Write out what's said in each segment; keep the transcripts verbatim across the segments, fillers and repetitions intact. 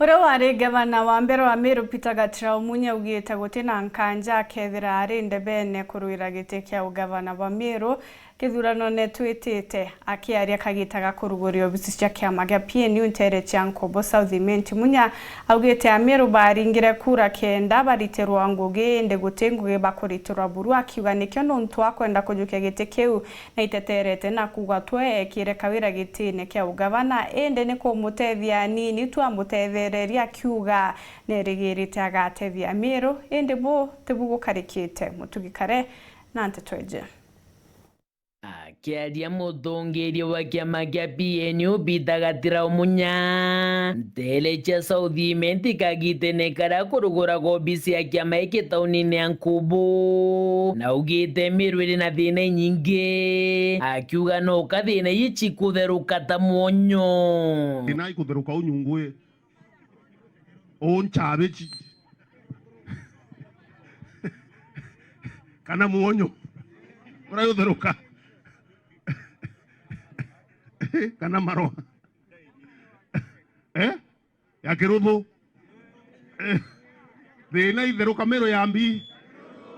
Uria wari ngavana wa mbere wa Meru, Peter Gatirau Munya, augite guti na nkanja akethira ari ndebene kurwira giti kia ugavana bwa Meru kithuranone twitite. Akiaria kagita ga kuruguria obisi cia kiama gia P N U ntere cia Nkubu South Imenti, Munya augite Ameru baringire kura kenda baritirwa ngugi, indi guti ngugi bakuritirwa buru, akiuga nikio nontu akwenda kujukia giti kiu na iteterete na kuuga twe ekire Kawira gitine kia ugavana, indi ni kumutethia anini tu amutethereria, akiuga nerigirite agatethia Ameru, indi bu tibu gukarikite. Mutugi Kare na nteto iji. Akiaria mutongeria wa kiama kia P N U Peter Gatirau Munya, ntere cia South Imenti kagitene karia kuruguraga obisi ya kiama giki taunine ya Nkubu, na augite Meru iri na thina inyingi, akiuga no ka thina ii cikutheruka ta mwonyo. Thina ikutheruka unyungwi. Uu nchabici. Kana mwonyo. Uria utheruka. Kana marwa. Eh? Ya kiruthu. Eh. Thina itheruka Meru ya mbi.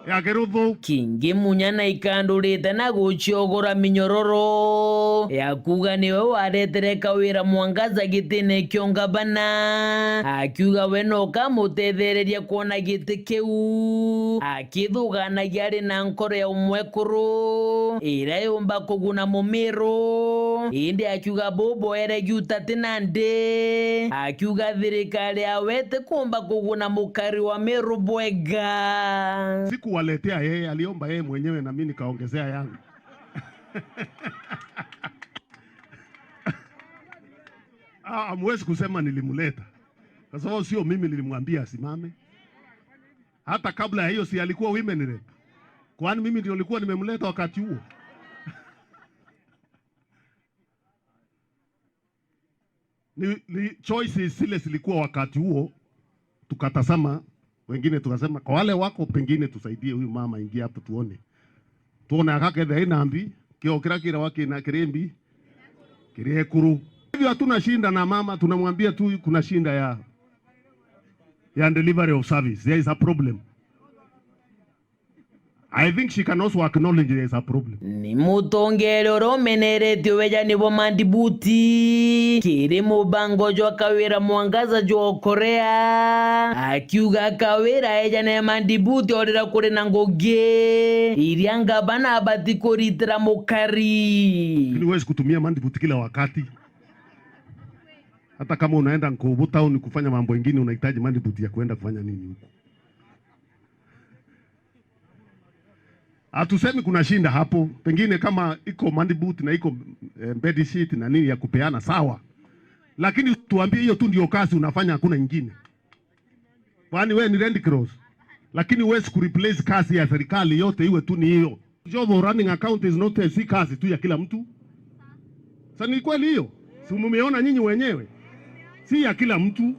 Ya kiruthu. Kingi Munya na ikandurite na guciogora minyororo ya kuuga niwe waretere Kawira Mwangaza gitine kio ngavana, akiuga we no kamutethereria kwona giti kiu, akithuganagia ari na nkoro ya umwekuru iria yumba kuguna Mumiru, indi akiuga bubu eregi utati nandi, akiuga thirikari yawe itikumba kuguna mukari wa Meru bwega. Sikuwaletea yeye, aliomba yeye mwenyewe na mimi nikaongezea yangu. Ah, hamwezi kusema nilimleta. Kwa sababu sio mimi nilimwambia asimame. Hata kabla ya hiyo si alikuwa women rep. Kwani mimi ndio nilikuwa nimemleta wakati huo? Ni, ni choices zile zilikuwa wakati huo, tukatazama, wengine tukasema, kwa wale wako pengine tusaidie huyu mama, ingia hapo tuone. Tuone akakethe ina mbi, kio kira kira wake na kirimbi, kiri ekuru. Hivyo hatuna shida na mama, tunamwambia tu kuna shida ya, ya delivery of service. There is a problem. I think she can also acknowledge there is a problem. Ni mutongeria uria umeneretio wejani bwa mandibuti kiri mubango jwa Kawira Mwangaza jwa Korea, akiuga Kawira ejane mandibuti orira kuri na ngugi iria ngavana abati kuritira mukari. Lakini huwezi kutumia mandibuti kila wakati. Hata kama unaenda Nkubu town kufanya mambo ingine, unahitaji mandibuti ya kuenda kufanya nini huko? Hatusemi kuna shinda hapo. Pengine kama iko mandibuti na iko, eh, bed sheet na nini ya kupeana, sawa. Lakini tuambie hiyo tu ndio kazi unafanya, hakuna ingine. Kwani wewe ni Red Cross? Lakini huwezi kureplace kazi ya serikali yote iwe tu ni hiyo. Job of running account is not a, si kazi tu ya kila mtu. Sa ni kweli hiyo? Si mumeona nyinyi wenyewe? Si ya kila mtu.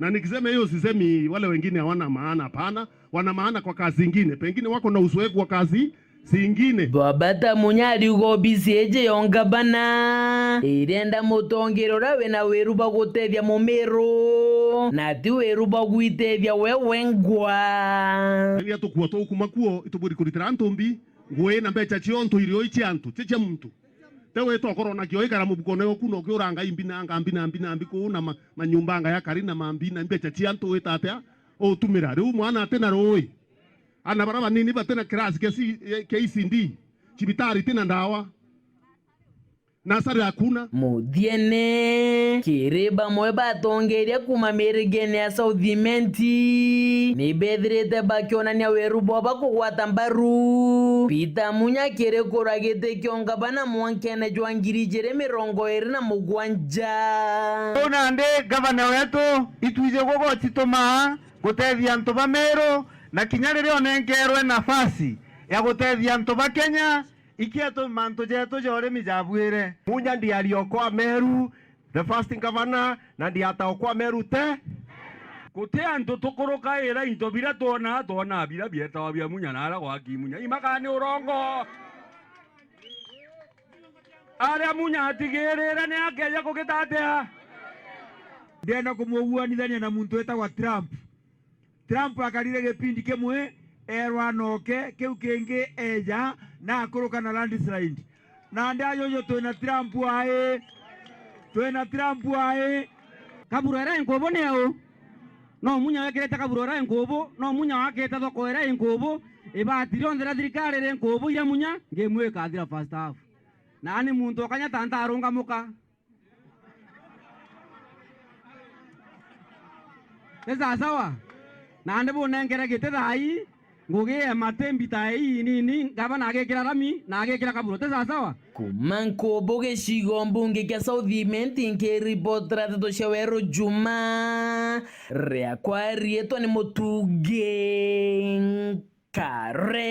Na nikisema hiyo sisemi wale wengine hawana maana, hapana. Wana maana kwa kazi ingine. Pengine wako na uzoefu wa kazi zingine. Bwabata Munya ariuga obisi iji ya ungavana irenda mutongeria uria wina wiru bwa gutethia Mumiru, na ti wiru bwa gwitethia we wengwa. Riria tukua tukuma kuo, itubwiri kuritira antu mbi, ngui na mbeca ciontu irio ici antu, ti cia muntu. Te wita ukorwo nakio ikara mubukone oku na ukiuranga imbi na anga mbi na mbi na mbi kuu na ma-, manyumba anga ya kari na mambi na mbeca cia antu wita atia utumira. Riu mwana ati na rui. Ana bara banini bati na kirasi kia C-, kia E C D, cibitari iti na ndawa, nasari hakuna. Muthiene, kiri bamwe batongeria kuma mirigene ya South Imenti, ni bethirite bakionania weru bwao bwa kugwata mbaru Peter Munya kiri kura giti kia ungavana mwankene jwa ngiri ijiri mirongo iri na mugwanja. Riu nandi ngavana wetu itwiji gugo citumaa gutethia antu ba Meru, na kinya riria onenkerwe nafasi ya gutethia antu ba Kenya, ikietu mantu jetu ja urimi jabwire. Munya ndiaria okwa Meru, the first governor, na ndiata okwa Meru te. Guti antu tukurukaira into biria twonaa, twonaa biria bietawa bia Munya na aria gwaki Munya. Imakaa ni urongo. Aria Munya atigirire ni akeja kugita atia? Ndenda kumuguanithania na muntu witagwa Trump. Trump akarire gipindi kimwe, erwa anoke, kiu kingi eja, na akuruka na landslide. Nandi ajuju twina Trump ai. Twina Trump ai. Kaburo ira inkubu ni au? No munya wekirite kaburo ira inkubu, no munya wakite thoko ira inkubu, ibati rionthe ria thirikari ri nkubu iria munya, game ikathira first half. Naani muntu okanya ta ntarungamuka. Ti sasawa? Nandi bunengere giti thaa ii, ngugi ya mati mbita ii inini, ngavana agikira rami na agikira kaburo. Ti sasawa? Kuma Nkubu gicigo mbunge kia South Imenti, nkiripotera nteto cia Weru Juma. Riakwa riitwa ni Mutungi Nkare.